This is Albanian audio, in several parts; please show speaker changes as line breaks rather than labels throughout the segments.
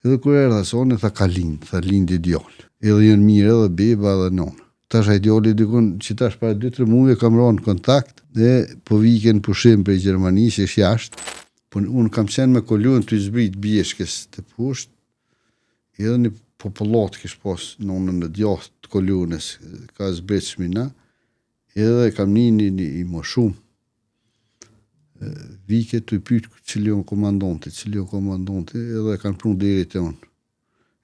Edhe kur erdh Hasani, tha ka lind, tha lindi djalë. Edhe janë mirë edhe beba edhe nona. Tash ai djali dikun, që tash para 2-3 muajve kam ra në kontakt, e po vike në pushim prej Gjermanisë, ish jashtë. Po unë kam qenë me kolonë tu zbrit bjeshkës te poshtë, edhe një popullat kish pas në anën e djathtë të kolonës, ka zbritshmi na, edhe kam ni një, një i moshum. Vike tu pyt cili on komandanti, cili on komandanti, edhe e kanë pru deri te unë.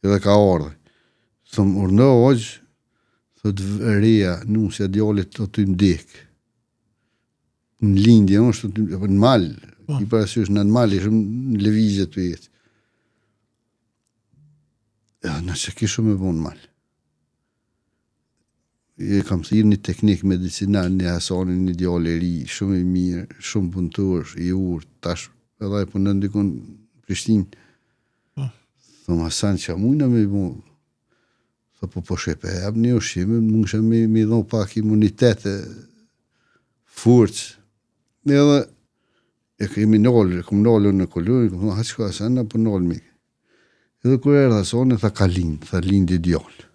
Edhe ka ardhë. Thom, urdhno hoxhë, thot reja, nusja djalit o tu m'dek. Në lindje është, në mal, po. i parasysh në mal, ishëm në lëvizje tu ecë. Edhe na çka kishëm me bo në mal. E kam thirrë një teknik medicinal, një Hasanin, një djalë i ri, shumë i mirë, shumë punëtor, i urtë, tash edhe ai punon dikun në Prishtinë. Po. Thom Hasan, çka mujna me bo? Tha, po po shepe, jap një ushqim, mundshëm me, me dhonë pak imunitet e forcë. Edhe e kemi nalë, e kom nalë në kolonë, kom thonë, hajt shko Hasan, na po nalmi. Edhe kur erdh Hasani, tha ka lind, tha lindi djalë.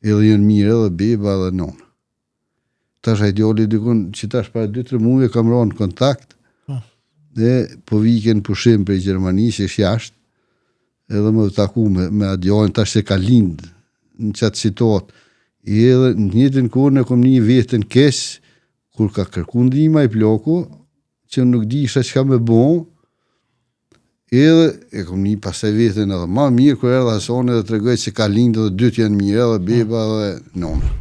Edhe janë mirë edhe beba edhe nona. Tash ai djali dikun, që tash para 2-3 muajve kam ra në kontakt, po. e po vike në pushim prej Gjermanisë, ish jashtë, edhe me taku me, me atë djalin, tash se ka lind në qatë situatë. Edhe në njëjtën kohë e kom ni veten keq, kur ka kërku ndihmë ai plaku, që nuk disha çka me bo, Edhe e kom ni pastaj veten edhe ma mirë kur erdh Hasani dhe tregoi se ka lind edhe dytë janë mirë edhe beba edhe nona.